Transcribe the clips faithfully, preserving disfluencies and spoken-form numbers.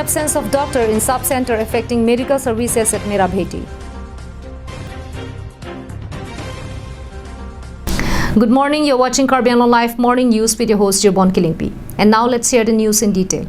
Absence of doctor in sub-center affecting medical services at Merabheti. Good morning, you're watching Karbi Anglong Live Morning News with your host Jubon Killingpi. And now let's hear the news in detail.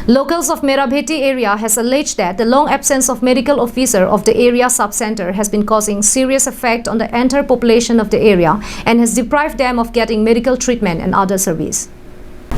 Locals of Merabheti area has alleged that the long absence of medical officer of the area sub-center has been causing serious effect on the entire population of the area and has deprived them of getting medical treatment and other service.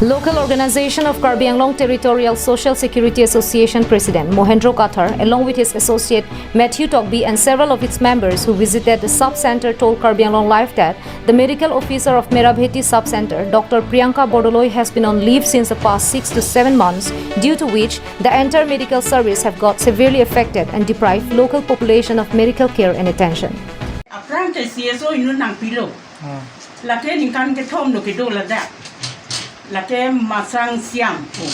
Local organization of Karbi Anglong Territorial Social Security Association President Mohendro Kathar, along with his associate Matthew Tokbi and several of its members who visited the sub-center, told Karbi Anglong Live that the medical officer of Merabheti sub-center, Doctor Priyanka Bordoloi, has been on leave since the past six to seven months, due to which the entire medical service have got severely affected and deprived local population of medical care and attention. Aphrang ke C S O inut nangpilo. Lake ningkan kethom do kedo ladak. Lake Masang Siam pu.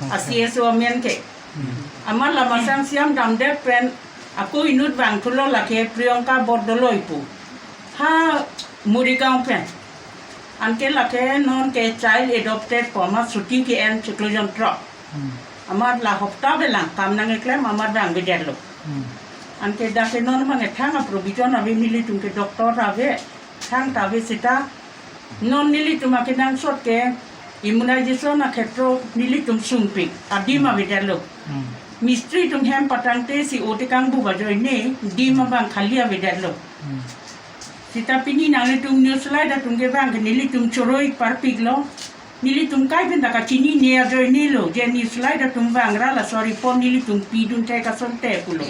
A C S O amen ke. Amat la Masang Siam damdet pen ako inut vangthulo, lake Priyanka Bordoloi pu. Ha Morigaon pen. Anke lake non ke child adopted pu, amat chuti ke-en chiklo jonthrok. Amat la hopta avelang kam nangkeklem amat vangvedetlo. Anke dak ke non abang ke thang a-provision ave, nelitum ke doctor ave, thangta ave seta. Non nelitum akenangsot ke immunization akhetro nelitum sungpik adim avedetlo. Mistri atum hem patangte si ote kangbu ajoine dim abang khali avedetlo. Seta pini nanglitum news light atum ke abang ke nelitum choroi parpiklo. Nelitum kai pen ta kachinine ajoinelo, je news light atum vangra laso report nelitum pidun thek asonte pulo.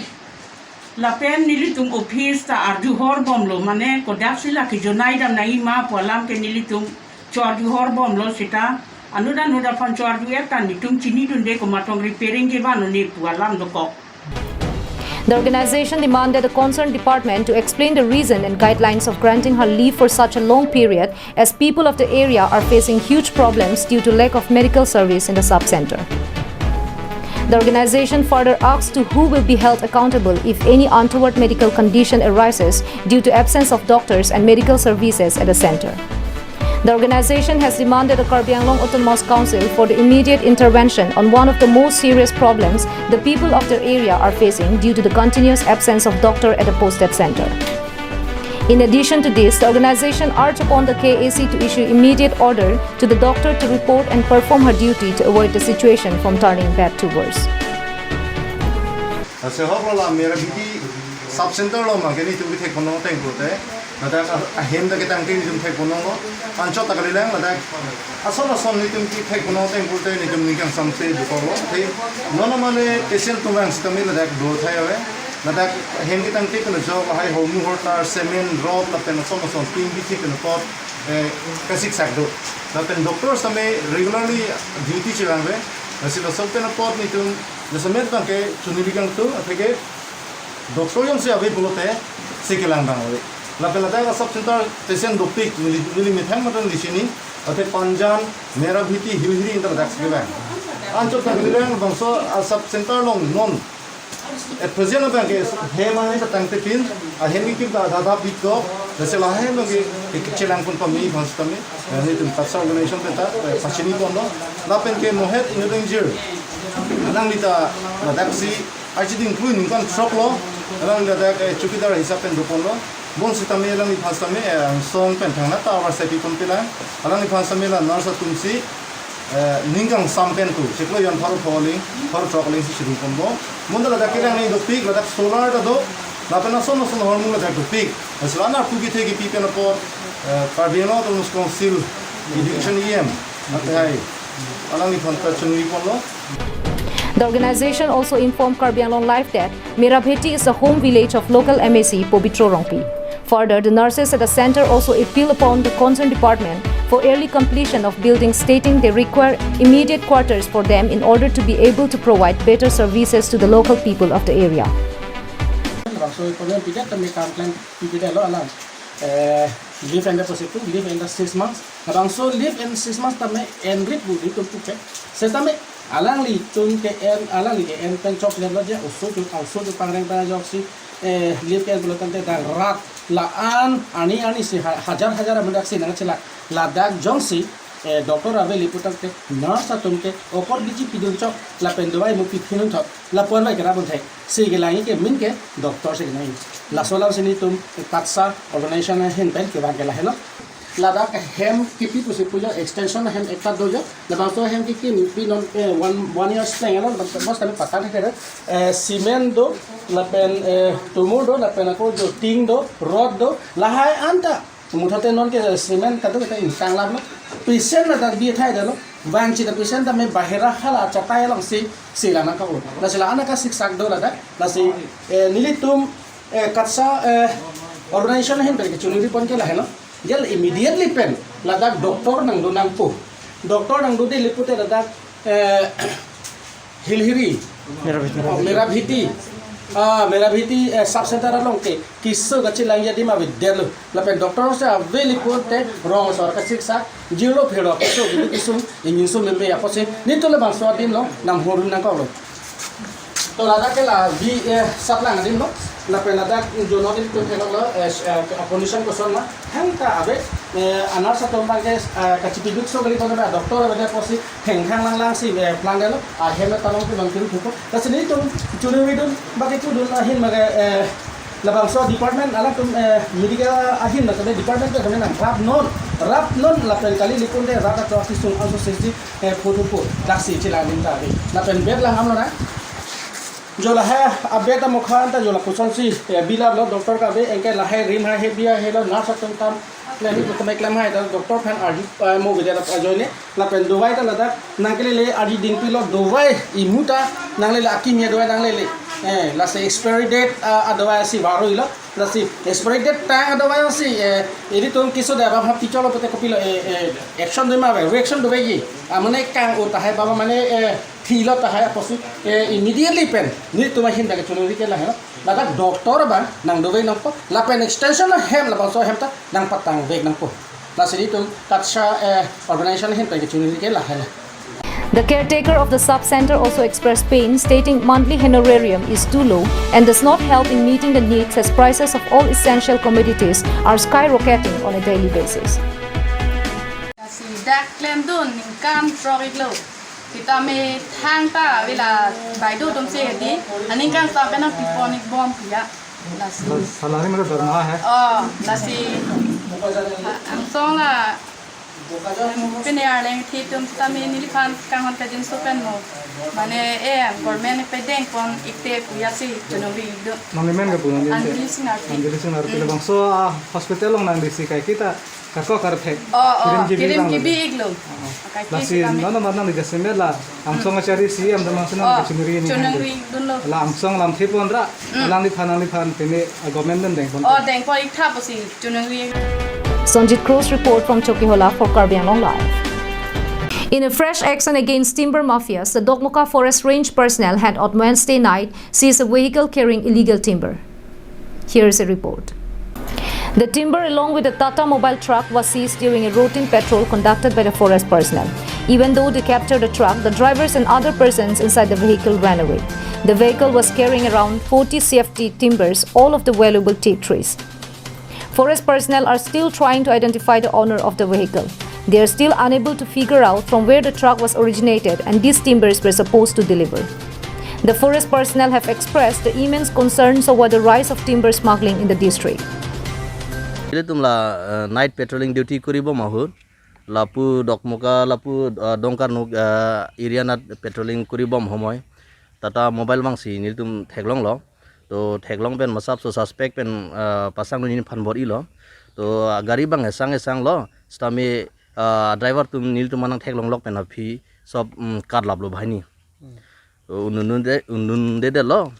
Lapen nelitum office ta arju horbomlo, mane kodaksi la kejonai dam nangji ma pu alam ke nelitum cho-arju horbomlo seta. Anut anut aphan cho-arju-et ta nelitum chinidunde komatong repairing kevan un-e pu alam dokok. The organization demanded the concerned department to explain the reason and guidelines of granting her leave for such a long period, as people of the area are facing huge problems due to lack of medical service in the sub-center. The organization further asks to who will be held accountable if any untoward medical condition arises due to absence of doctors and medical services at the center. The organization has demanded the Karbi Anglong Autonomous Council for the immediate intervention on one of the most serious problems the people of the area are facing due to the continuous absence of doctor at the posted center. In addition to this, the organization urged upon the K A C to issue immediate order to the doctor to report and perform her duty to avoid the situation from turning bad to worse. Lasi hok lo la Merabheti sub center along abang ke nelitum kethek ponlong ateng pulote, ladak a-, ahem ta ketangte nelitum thek ponlonglo. Anchot ta kalilang ladak ason ason nelitum kethek ponlong ateng pulote nelitum ning kangsamse dokoklo. Te non mane patient atum vang sitame ladak do thai ave. Ladak ahem ketangte pen ajok lahai hormu hortar, cement, rod lapen ason ason tin bithi pen apot, eh, kasiksak do. Lapen doctor sitame regularly duty chevang ave. Lasi laso pen apot nelitum jasemet abang ke choningri kangtung, atheke doctor jongsi ave pulote si kelang abang ave. Lapen ladak a sub center patient dopik neli, neli methang mate neli chini, athe Panjan, Merabheti, Hilhiri anta ladak si kevang. Anchot ta kalilang bangso a sub center along non at present abang ke hem ahin ta tangte pin, ahem kekim ta adha adha bit do, lasi lahai along ke, ke chelang pon pame aphan sitame, eh, nelitum KASA organization pen ta, eh, pachini ponlo. Lapen ke Mohet inut ingjir, alangli ta ladak si archiding krui ningkan throklo, alangli ladak, eh, chowkidar hisap pen do ponlo. Bonsitame alangliphan sitame, eh, angsong pen thangnat ta avarsai pi ponpelang. Alangliphan sitame la nurse atum si, eh, ning kangsam pen tu, chiklo jon pharo pho aling, pharo throk aling si chirung ponbom. Bonta ladak kelang ni dopik, ladak solar ta do, lapen ason ason hormu ladak dopik. Lasi la-an arpu kethe kepi pen apot, eh, Karbi Anglong Autonomous Council Education E M, athe hai, alangliphan ta choningri ponlo. The organization also informed Karbi Anglong Live that Merabheti is the home village of local M A C Pobitro Rongpi. Further, the nurses at the center also appeal upon the concerned department for early completion of building, stating they require immediate quarters for them in order to be able to provide better services to the local people of the area. Laso appointment pidet tame kam klem pipidetlo alang. Eh, leave and deposit to, leave and six months. Labangso leave and six months tame enrit bu nelitum puke. Setame alanglitum ke-en, alangli ke-en pen choklemlo je oso atum, oso atum pangreng pen ajoksi, eh, leave ke-en pulo tangte dak rat la-an arni arni si ha-, hajar hajar amonit si nangchelak. Ladak jongsi Eh, doctor ave lapu tangte, nurse atum ke okor biji pidun chok, lapen dawai mo piphinun thot, lapu-an bai kerap un thai. Si kelang ke min ke doctor si kelang. Laso alam si nelitum KATSA organization ahin pen kevang ke lahelo. Ladak hem kipi pusi pujo, extension hem ekta dojo. Labangso hem kipi non, eh, one, one year siteng lo, bos tame patan ke, eh, cement do, lapen, eh, tumor do, lapen ako jo tin do, rod do, lahai anta. Muthote non ke cement kado kita ingkang lam lo. Patient ladak bi thai dalo. Vangchit a patient tame bahira hala achatai alongsi, si la nangkok lo. Lasi la-an akasiksak do ladak. Lasi, eh, nelitum, eh, KATSA, eh, organization ahin pen kechoningri pon ke lahelo. Jal immediately pen ladak doctor nangdo nangpo. Doctor nangdode lapu te ladak, eh, Hilhiri. Merabheti. Oh, Merabheti. Ah, Merabheti, eh, sub center along ke keso kachelangji adim avedetlo. Lapen doctor si ave lapu te rong asor kasiksak, jirlo phirlo keso kebi kesung, ingin sung meme apotsi, nelitum labangso adim lo, nang hurun nangkok lo. To ladak ke la bi, eh, saplang adim lo, lapen ladak jonot nelitum theklong lo, eh, eh, condition koson ma, thangta ave, eh, a-nurse atum abang ke, eh, kachipiduk so kali kono ba doctor ave apotsi, thengthang langlang si, eh, plan delo, ahem ta long pi long kiru thupo. Lasi nelitum choningridun, baki chudun ahin mage, eh, labangso department alangtum, eh, medical ahin mage department ke kami nang rap non, rap non lapen kali lapu te rat atro kisung angso sesi, eh, phu thupo, daksi chelang adim ta ave. Lapen bed lang amlo na. Jo lahai a-bed amokha anta jo la kosonsi, eh, bilap lo doctor kave, anke lahai rim hai hebi helo, nurse atum kam, le ni kutumai klem hai ta doctor aphan arju, eh, mo gede la ajoine. Lapen dawai ta ladak nangkelele arji dingpi lo, dawai imu ta nanglele, akimi adawai nanglele. Eh, lasi expiry date, ah, adawai si varoi lo. Lasi expiry date tang adawai si, eh, ilitum keso daba ha picholo pute kopilo, eh, eh, action doi ma ave, reaction dovekji. Ah, mane kang-o tahai baba mane, eh, thilo tahai apotsi, eh, immediately pen nelitum ahin dak choningri ke lahelo. Ladak doctor abang nangdove nangpo. Lapen extension ahem labangso ahem ta nangpatangvek nangpo. Lasi nelitum KATSA, eh, organization ahin pen kechoningri ke lahelo. The caretaker of the sub-center also expressed pain, stating monthly honorarium is too low and does not help in meeting the needs as prices of all essential commodities are skyrocketing on a daily basis. Lasi dak klemdun ningkan throk-iklo. Sitame thangta ave la baideo atum si hedi, aningkan sap pen nangpipon-ik bom piya. Lasi. Sal-, salary मतलब दरमाहा है? Oh, lasi. Angsong la. Pine arleng thi atum sitame neliphan kanghon kajinso pen mo. Mane, eh, government pedengpon-ikte puya si choningridun. Nangli men ke pu nangli? Anjali Singh Arpi. Anjali Singh Arpi. Hmm. Labangso, ah, hospital along nangli si kai kita. Kako karpet. Oh, oh, kirim kibi kirim bang kibi-iklo. Oh, oh. Akai lasi sitame. Nono ma nangli jasemet la angsong achari si am damang si nang, oh, kechoningri ni choningridunlo. La angsong lamthe pon ra, mm, alangliphan, alangliphan pine, ah, government pen dengpon. Oh, dengpon-iktha pusi choningri. Sonjit Cruz report from Chokihola for Karbi Anglong Live. In a fresh action against timber mafias, the Dokmoka Forest Range personnel had on Wednesday night seized a vehicle carrying illegal timber. Here is a report. The timber along with the Tata Mobile truck was seized during a routine patrol conducted by the forest personnel. Even though they captured the truck, the drivers and other persons inside the vehicle ran away. The vehicle was carrying around forty C F T timbers, all of the valuable tea trees. Forest personnel are still trying to identify the owner of the vehicle. They are still unable to figure out from where the truck was originated and these timbers were supposed to deliver. The forest personnel have expressed the immense concerns over the rise of timber smuggling in the district. Nelitum la, eh, night patrolling duty kori bom ahut. Lapu Dokmoka, lapu, eh, Dongkarnuk, eh, area nat patrolling kori bom homoi. Tata Mobile abang si nelitum theklonglo. To theklong pen masap so suspect pen, eh, pasang neli phan bor-ilo. To, ah, gari abang esang esang lo. Sitame, ah, driver atum nelitum anang theklonglok pen aphi sob, mm, karlaplo banghini. Hmm. To undundunde, undundedetlo.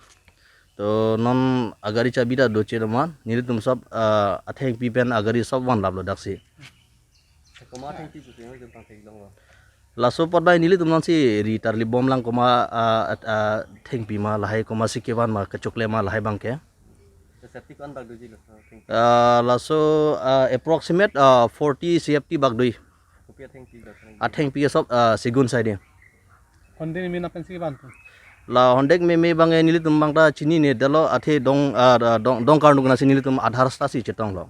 To non agari chabi ta doche doman. Nelitum sob, ah, athengpi pen agari sob vanlaplo daksi. Komat athengpi pusi nangtum pangthek long lo? Laso apot bai nelitum nonsi ri tarli bomlang komat, ah, ah, athengpi ma lahai komatsi kevan ma kechokle ma lahai abang ke. Safety ko-an bak doji laso athengpi? Ah, laso, ah, approximate, ah, forty C F T bak doi. Kopi athengpi bak? Athengpi sob, ah, segun side. Honde ni mina pensi ban tu. La honde meme abang, eh, nelitum abang ta chininedetlo athe Dong, ah, Dong, Dongkarnuk nasi nelitum Aadhaar ta si chetonglo.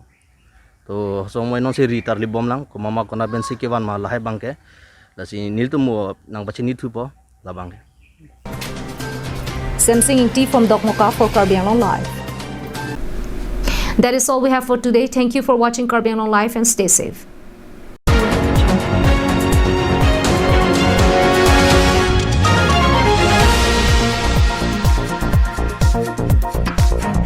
To hosong moi nonsi ri tarlip bomlang, komat ma konat pensi kevan ma lahai abangke. Lasi nelitum mo nangpachini thupo labangke. Semsing Ingti from Dokmoka for Karbi Anglong Live. That is all we have for today. Thank you for watching Karbi Anglong Live and stay safe.